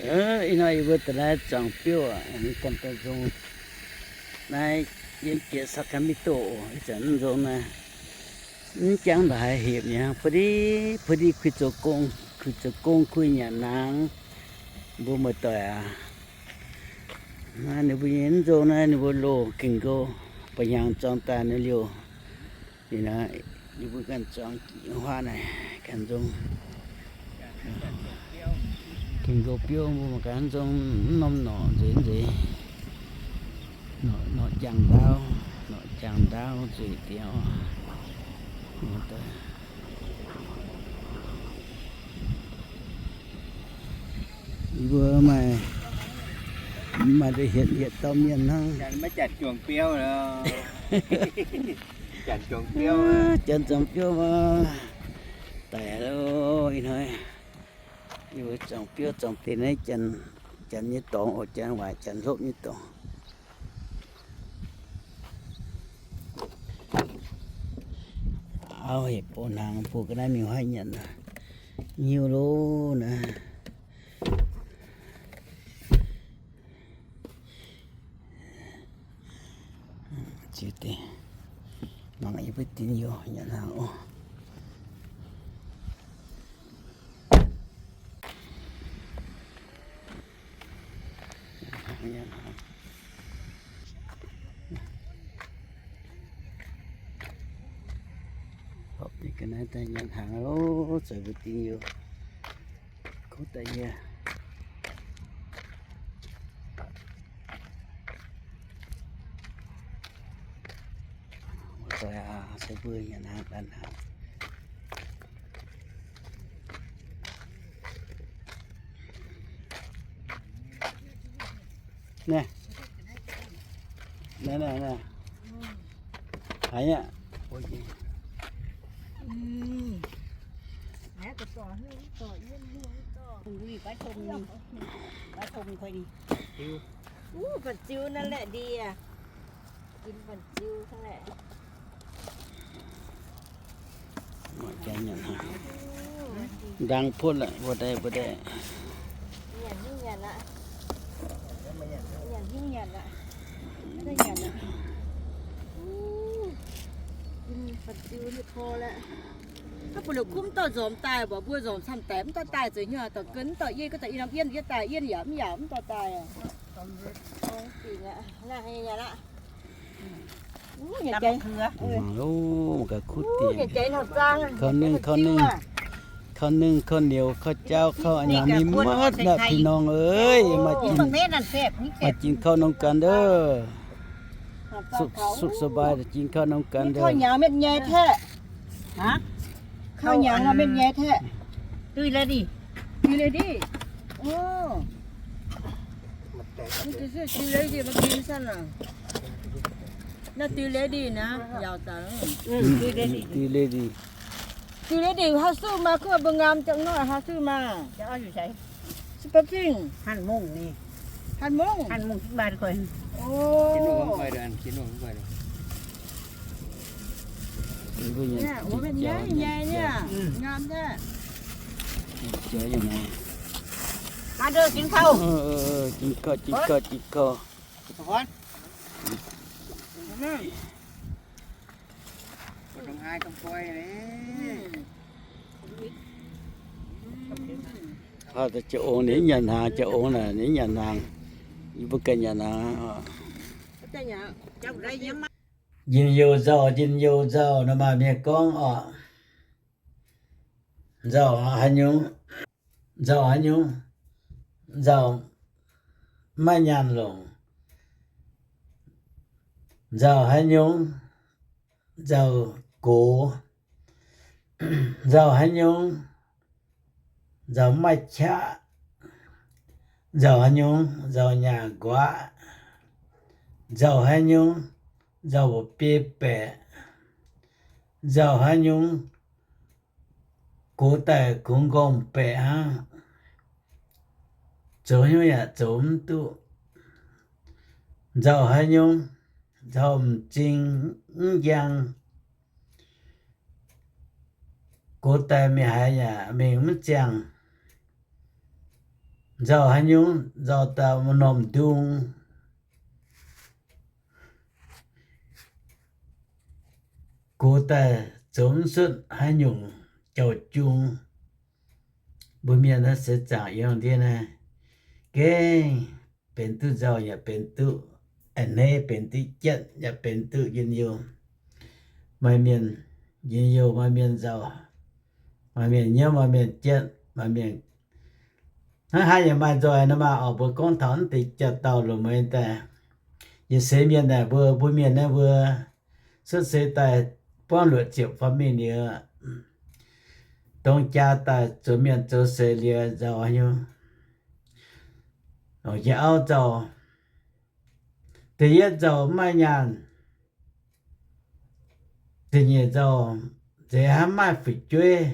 Ih hnoi yie mbuo daaih naaiv zuangx biouv, ganh daaih nzong naaiv yiem jiex Sacramento oc. Ih zanc mv nzong naaiv, mv jangv ndongc haaix hepc nyei, puo di puo di kuh zoux gong, kuh zoux gong kuh nyanc hnaangx. Mbuo muoz-doic aac, naaiv ninh mbuo nyei mv nzong naaiv ninh mbuo loz ging nqou, ba'hnyangx zuangx daaih naaiv liouh. Ninh naaiv, yie mbuo ganh zuangx huaav naaic ganh nzong. Ging nqou biouv mbuo mangc gaax nzong mv norm norqc nzeiz nzeiz. Norqc, norqc jangx ndaauv, norqc jangx ndaauv nzueic diuc. Mbuo maaih, maaih hietc, hietc dauh mienh hnangv. Maiv janx zuangx biouv, janx zuangx biouv, janx zuangx biouv maah. Daic loh, ih hnoi yie mbuo zuangx biouv zuangx deix naaiv janx, janx nyei dorngx oc, janx waaic janx hlopv nyei dorngx. Auv hepc bou hnaangx bun ga'naaiv mingh huaav nyanc. Nyiuv loh naaiv. Ziux deix mangc yie mbuo dinh youz nyanc hnaangx oc. Hopv deix ga'naaiv daaih nyanc hnaangx oc, zoux mbuo dinh youz. Kuv daaih yie se mbuo nyanc hnaangx daaih hnaangx. Naaiv, naaiv, naaiv, naaiv. Haaix nyungc? Uv, ba'ziux naaiv laeh ndie. Ginv ba'ziux hnangv laeh. Ndaang puotv la'buo daaih, buo daaih. Nyanc hingv nyanc aqv. Nyanc hingv nyanc aqv. Ginv ba'ziux nyei tor la'h. Hnangv bun la'kuv mv dorh nzormc daaih, mbuox mbuo nzormc camv daic mv dorh daaih zuqc nyei, dorh gen mv dorh yienv, gorngv dorh i norm yienv yie daaih yienv yaac mv yaac mv dorh daaih. Nyanc aqv. Kauv nengh, kauv nengh, kauv nyouz, kauv jaauv, kauv nyanc mingh maiv naaic, pin norng eix, maaih jin kauv nongx gan doh. Sukh, sukh ສະບາຍ jin kauv nongx gan doh. Kauv nyanc maiv nyaiv taeqv. Dui lady. Dui lady. Naaiv dui lady naaiv, yaauc daaih. Dui lady. Dui lady haaix suv maah, kuv mbuo ngaam ziangh nor haaix suv maah. Spring. Hanc mungh ni. Hanc mungh. Hanc mungh. Ngaam daaih. Jin kauv, jin kauv, jin kauv. Haaix dauh jiex ong ninh nyanc hnaangx, jiex ong naaic ninh nyanc hnaangx. Yie mbuo ganh nyanc hnaangx. Njien-youh nzauh, njien-youh nzauh, nor maaih mienh gorngv oc. Nzauh haaix nyungc? Nzauh haaix nyungc? Nzauh maiv nyaanh longc. Nzauh haaix nyungc? Nzauh gox. Nzauh haaix nyungc? Nzauh maiv qaqv. Nzauh haaix nyungc? Nzauh nyaah nquaqv. Nzauh haaix nyungc? Nzauh mbuoqc biei baeqc. Nzauh haaix nyungc? Gox daaih kungx nqorngv baeqc hnangv. Zoux hnyouv yaac zoux mv duqv. Nzauh haaix nyungc? Nzauh m'zing mv njang. Gox daaih mingh haaix yaac mingh mv ziangh. nzauh haaix nyungc, nzauh daaih maaih norm ndung, gox daaih zoux mv cuotv haaix nyungc jauv-jung. Mbuo mienh naaiv seix zaangc yiem ndiev naaiv, gengh benx duqv nzauh yaac benx duqv a'hneiv, benx duqv jienv yaac benx duqv njien-youh. Maaih mienh njien-youh, maaih mienh nzauh, maaih mienh hnyouv, maaih mienh jienv, maaih mienh hnangv haaix yaac maaih nzoih nor maah. Orqc, mbuo gorngv taux naaiv deix jauv-dauh loz-mueiz daaih, yietc seix mienh naaic mbuo, mbuo mienh naaiv mbuo cuotv seix daaih buangv luoqc ziepc faam mingh liuz, dongh jaa daaih zoux mienh zoux seix liuz nzauh haaix nyungc. Longc jienv auv nzauh, da'yietv nzauh mv maaih nyaanh, da'nyeic nzauh nzeix hnangv mv maaih fu'jueiv,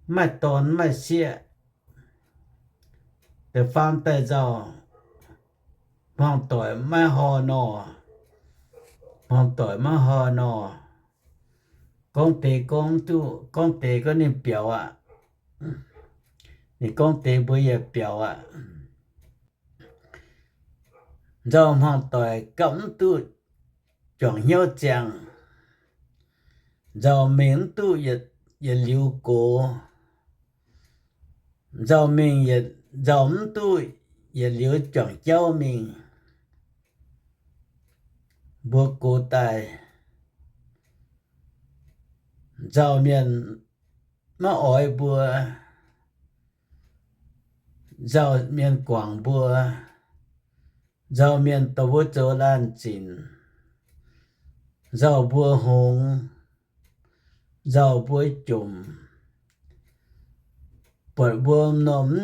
mv maaih dorn mv maaih sieqv. Da'faam daaih nzauh hmuangx doic maiv hor nor, hmuangx doic maiv hor nor. Gorngv deix gorngv mv duqv, gorngv deix gorngv ninh biaux aqv. Ninh gorngv deix mbuo yaac biaux aqv. Nzauh hmuangx doic gapv mv duqv juangc hnyouv ziangh. Nzauh mingh mv duqv yietc liuz gox. Nzauh mingh yietc, nzauh mv duqv yietc liuz juangc jauv mingh. Mbuo gox daaih, nzauh mienh maiv oix mbuo, nzauh mienh guangc mbuo, nzauh mienh dorh mbuo zoux laanh zinc, nzauh mbuo hngongx, nzauh mbuo jomc, buatc mbuo m'normh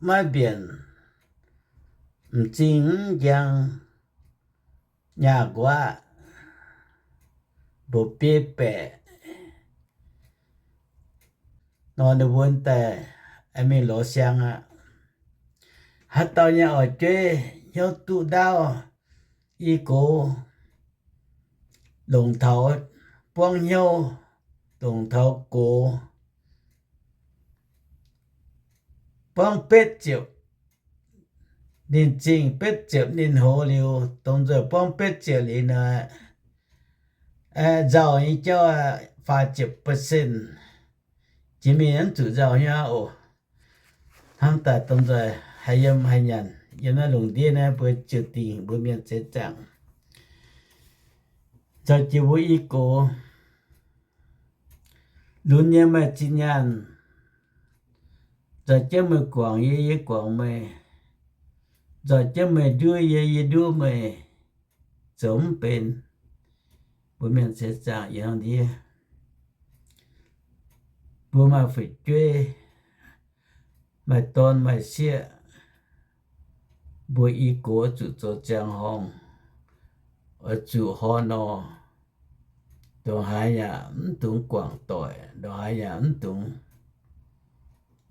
maiv mbienc, m'zing mv njang, nyaah nquaqv, mba'biei baeqc nor, ninh mbuo daaih mingh lorz siang aqv. Haaix dauh nyei orqc, jueiv hnyouv duqv ndaauv, i gox longc taux buangv hnyouv, longc taux gox, buangv betv ziepc ninh zingh, betv ziepc ninh hoz liuz, dongh nzunc buangv betv ziepc liuz nor, nzauh nyei jauv faah ziepc percent, jiex mingh mv zuqc nzauh nyei oc. Hnamv daaih dongh nzoih haih yiem haih nyanc yiem naaiv lungh ndiev naaiv mbuo ziouc dingc mbuo mienh seix zaangc. Nzauh jiex mbuo i gox, lunx nyei maaih zinh nyaanh, nzauh jienv meih guangc yie, yie guangc meih, nzauh jienv meih nduov yie, yie nduov meih, zoux mv benx. Mbuo mienh seix zaangc yiem ndiev, mbuo maaih fu'jueiv, maaih dorn maaih sieqv, mbuo i gox zuqc zoux ziangh horngh, oix zuqc hor nor, ndongc haaix yaac mv dungx guangc doic, ndongc haaix yaac mv dungx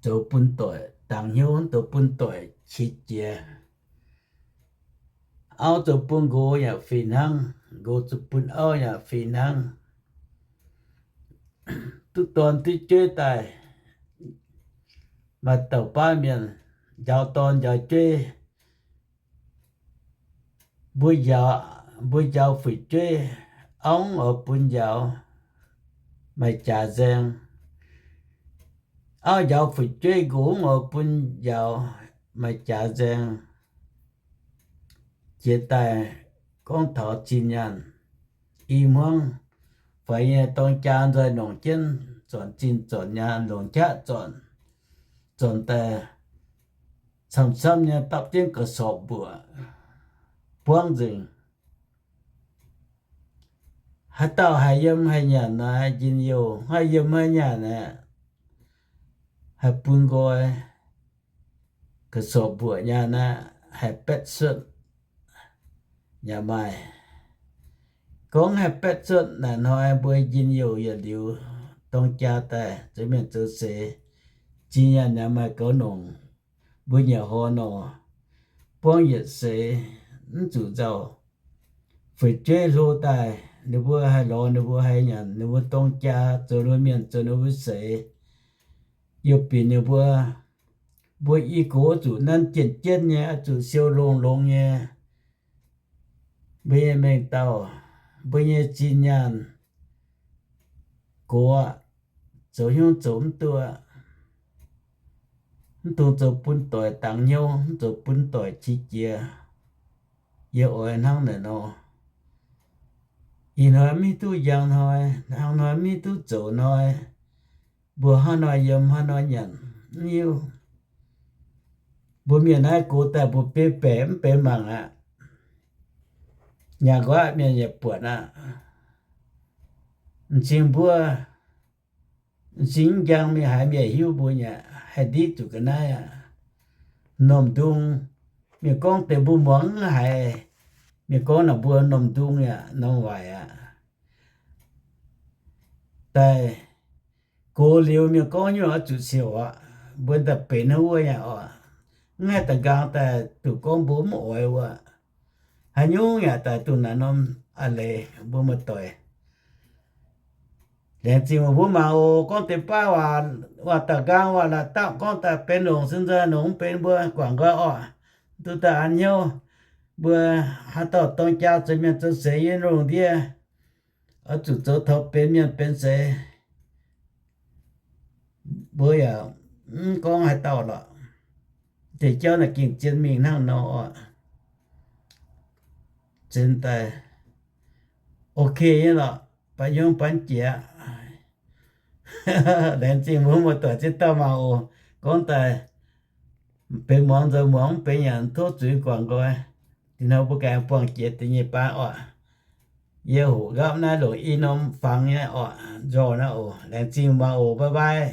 zoux bun doic dangx hnyouv, mv dungx bun doic qiex jiez. Auv zoux bun nqox yaac fih hnangv, nqox zoux bun auv yaac fih hnangv. Duqv dorn duqv jueiv daaih, maaih dauh baav mienh njaaux dorn njaaux jueiv, mbuo njaaux, mbuo njaaux fu'jueiv, auv mv oix bun njaaux, maaih jaax nzaeng. Auv njaaux fu'jueiv, nqox mv oix bun njaaux, maaih jaax nzaeng. Jiex daaih gorngv taux zinh nyaanh i hmuangv, faix nyei dorng jaa nzoih longc jienv zornc zinh zornc nyaanh, longc qaqv zornc, zornc daaih camv-camv nyei dapv jienv ga'sorpc mbuoqc buangv nzengc. Haaix dauh haiz yiem haiz nyanc naaiv njien-youh, haiz yiem haiz nyanc aeqv, haih bun nqoi ga'sorpc mbuoqc nyaanh aeqv, haih baetv cuotv yaac maaih. Gorngv haih baetv cuotv naaic hnoi mbuo njien-youh yietc liuz dorng jaa daaih zoux mienh zoux seix, zinh nyaanh yaac maaih goux nongc, mbuo nyiec hor nor, buangv yietc seix mv zuqc nzauh. Fu'jueiv hlo daaih, ninh mbuo haih lorz ninh mbuo haih nyanc ninh mbuo dorng jaa, zoux ninh mbuo mienh, zoux ninh mbuo seix, yie binc ninh mbuo mbuo i gox zuqc nanv jienv jienv nyei, zuqc siou longx longx nyei. Mbuo nyei mengh dauh, mbuo nyei zinh nyaanh gox, zoux hnyouv zoux mv duqv, mv dungx zoux bun doic dangx hnyouv, mv zoux bun doic qiex jiez. Yie oix hnangv naaic nor. Ih hnoi mv hiuv duqv njang hnoi, hnangv hnoi mv hiuv duqv zoux hnoi, mbuo hnangv nor yiem hnangv nor nyanc, mv hiuv. Mbuo mienh naaiv gox daaih mbuo biei baeqc mv benx mangc aqv. Nyanc nqoi mienh yaac buatc aqv. M'zing mbuo, m'zing mv njang mingh haiz mienh hiuv mbuo nyei, haih ndiqv zuqc ga'naaiv aqv. M'normh ndung, mienh gorngv deix mbuo muangx mv haiz, mienh gorngv naaic mbuo m'normh ndung yaac norm waaic aqv. Daaih gox liuz mienh gorngv nyungc oix zuqc siouc aqv. Mbuo daaih benx hnangv wuov nyei oc. Mv haih da'nqaang daaih duqv gorngv mbuo mv oix wuov. Haaix nyungc yaac daaih duqv naaiv norm a'leiz mbuo muoz-doic. Laengz zingh mbuo mangc oc. Gorngv deix baav waac, waac da'nqaang waac la'dapv gorngv daaih benx longc se nzauh, longc mv benx mbuo guangc nqoi orqc. Duqv daaih an hnyouv, mbuo haaix dauh dorng jaa zoux mienh zoux seix yiem lungh ndiev, oix zuqc zoux taux benx mienh benx seix, mbuo yaac mv gorngv haaix dauh lorqc. Deix jauv naaic gengh zien mingh hnangv nor oc. Zenx daaih ok nyei lorqc, baac hnyouv banv jiex. Laengz zingh mbuo muoz-doic ziex dauh mangc oc. Gorngv daaih benx muangx nzoux muangx, mv benx yaac tov zuiz guangc nqoi. Dinh hnoi mbuo ganh buangh jiex deix nyei baan oc. Yie hoqc nqaapv naaiv longc i norm fangx nyei oc, nzorh naaiv oc. Laengz zingh mangc oc, bye bye.